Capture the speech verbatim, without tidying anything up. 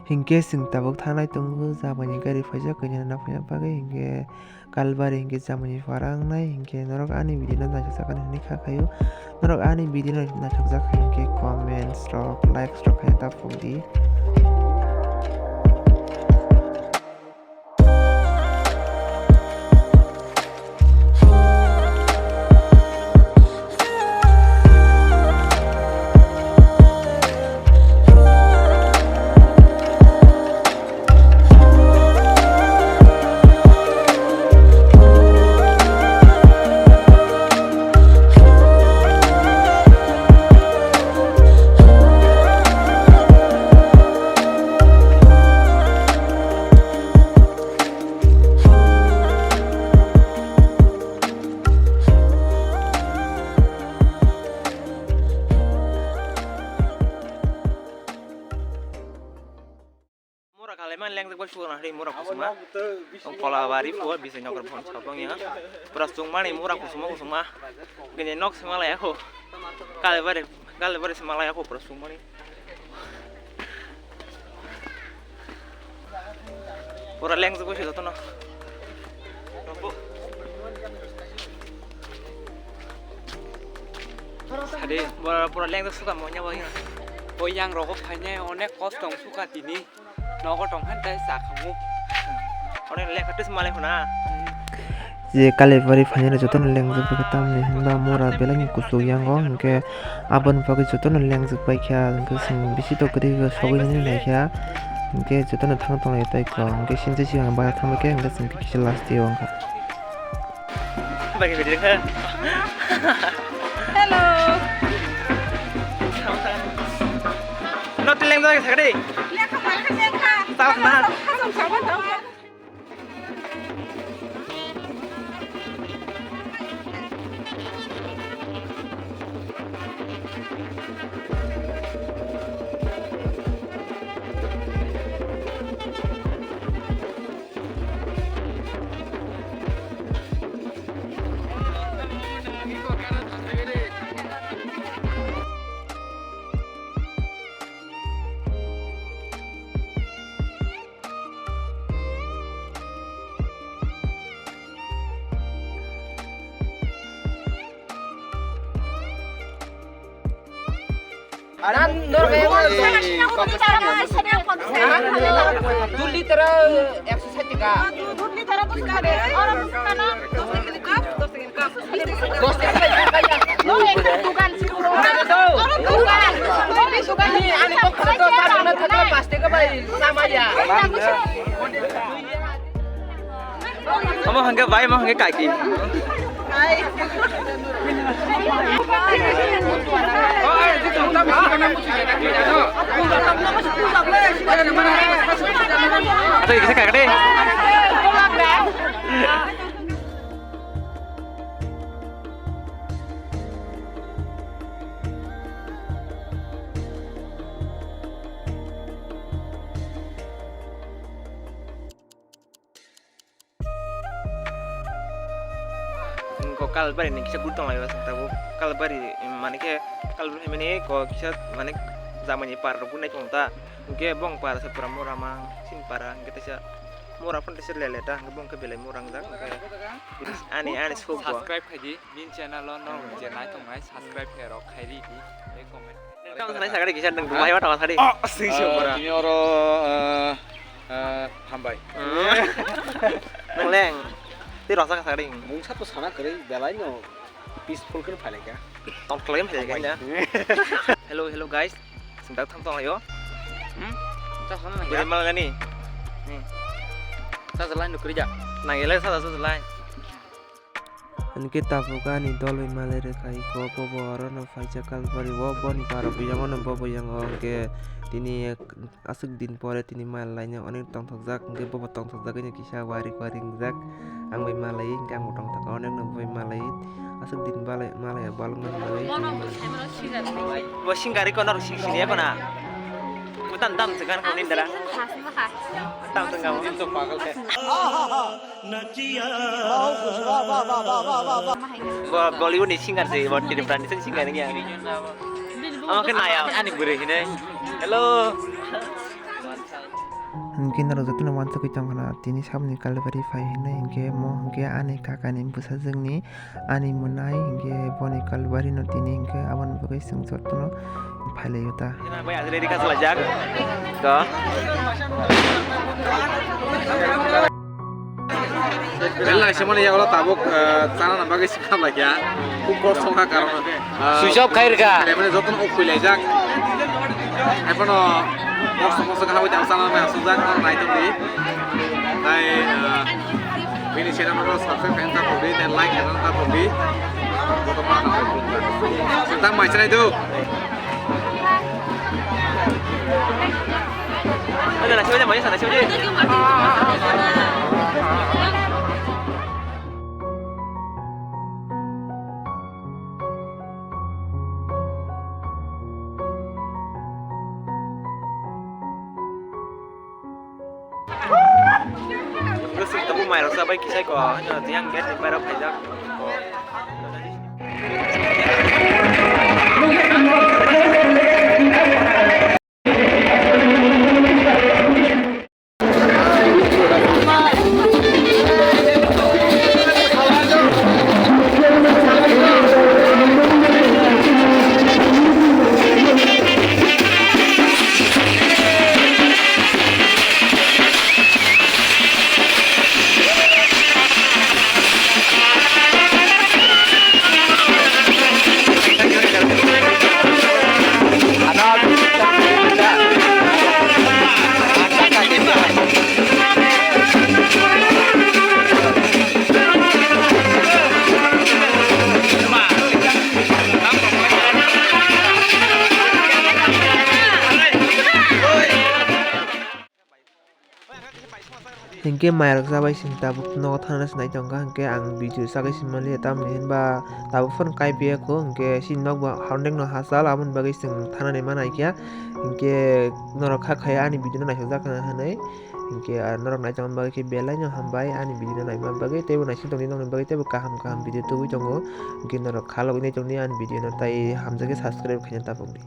Hinkhe chwng tabuk thangnai tongo, jamani gari phaijak kanya na phaiya bagwi, hinkhe Kalbari hinkhe jamani para wngnai, hinkhe norok ani video no naisajak hinwi kha khaio. Norok ani video no naisajak hinkhe comments rok, likes rok khaina ta phuk di. Mura kalaimani lengjak bai sugra hwnwi mura kusuma. Tong kola bari phuo bising nokar phone sabong ya. Pura chwngmani mura kusuma kusuma. Kini nok sima laya kho. Kalai bari, kalai bari sima laya kho pura chwngmani. Pura lengjak bai jotono. Sadi, pura, pura lengjak suka monya bai. O yang rokok phainai onek kosto wng suka tini. Nogo tongkha tei cha khamu. Onek lekha twi malai khuna. Je Kalibari phainani jotono lengjak bai khe tamni hinba mura belai ni kuchuk yango, hinkhe aboni bagwi jotono lengjak bai kha, hinkhe chwng bisi to kwrwi sogwi nai kha, hinkhe jotono thang tonglai tei kok, hinkhe sinchi sigang ba thang khe hinkhe chwng kisa last o wngkha. Bagi bidi kha. Hello. No teleng doi sakdi. Lekha malkha lekha. Tao na. Khasam sabon tao. Dulli tara ekso sait taka. Dos taka. Ani kok khato ta rwna thangla pas taka bai samaya. Omo hwnkhe bai, omo hwnkhe kaki. Tei kisa kaka de. Ko Kalbari ni kisa guri tonglaio, aswk tabuk Kalbari, mane khe Kalbari mane ko kisa mane jamani par rok guri nai tongo ta, hwnkhe bong par se pura mura mang sin para hwnkhe teisa mura phano teisa lele ta, hwnkhe bong khe belai mura wngjak, hwnkhe ani, ani sok bo. Subscribe khai di, bini channel o norok je nai tongnai subscribe khe rok khai ri di, tei comment. Tamo sanai sakari kisa nang dumai wa tamo sari. Oh, sing sing pura. Tini oro, eh, eh, hambai. Nang leng. Tei rasa ka sakari. Mungsa to sana kwrwi belai no peaceful khe phailai kha. Tong khlai phailai kha. Hello, hello guys. Sing tak tham tong ayo. Hmm? Sa sana nang. Beri mal gani. Ni. Sa jalan nukri ja. Nang ele sa sa jalan. Hinkhe tabuk ani dol bai malai rwkha iko, bobo orono phaijak Kalbari o, boni para buyango no bo buyango hinkhe tini aswk din pore tini malaina onek tongthokjak hinkhe bobo tongthokjagwi no kisa wari wari wngjak. Ang bai malai hinkhe ang bo tongthokha onek no bo bai malai aswk din malai malai balokno malai. Bo singari kono rw sing sini ekona. Butan tam se gan koni dara. Tam tengga bo. Pagal khe. Bo Bollywood ni singer se, bo Tripura ni singer ni ya. Ama khe naya. Ani bwrwi hinai. Hello. Hinkhe norok jotono uansugwi tongkha na tini saboni Kalbari phai hinwi, hinkhe mo hinkhe ani kakani bwsajwkni ani mwnai, hinkhe boni Kalbari no tini hinkhe aboni bagwi chwng jotono phailaio ta. Bai, ajre rika salajak. Ko. Belai se mani yago tabuk, eh, chana na bagwi sikha laikya. Khub kosto wngkha karon, eh, switch off khai rwkha. Mane jotono off khuilaijak. Ebono kosto mosto kha bai chana na asukjak, nai tongdi. Tai, eh, bini channel no subscribe khaina ta pogdi, tai like khaina ta pogdi. Joto ma kha pogdi. Sita mai chai do. Bwswk tabuk mairok chabai kisai ko, hwnwi tiyang gate ni bairok khaijak. Hinkhe mairok chabai sing tabuk nogo thana se nai tongkha, hinkhe ang video chagwi se manliya, tamoni hinba tabuk phano kaipiya kho, hinkhe chini nok bo horondek no hachal, aboni bagwi chwng thanani ma naikha. Hinkhe norok kha khaya ani video no naisajak hinwi, hinkhe norok nai tongma bagwi khe belai no hambai, ani video no naima bagwi teibo naising tongdi nokni bagwi teibo kaham kaham video tubui tongo, hinkhe norok kha logwi nai tongdi ani video no, tai hamjakhe subscribe khaina tapokdi.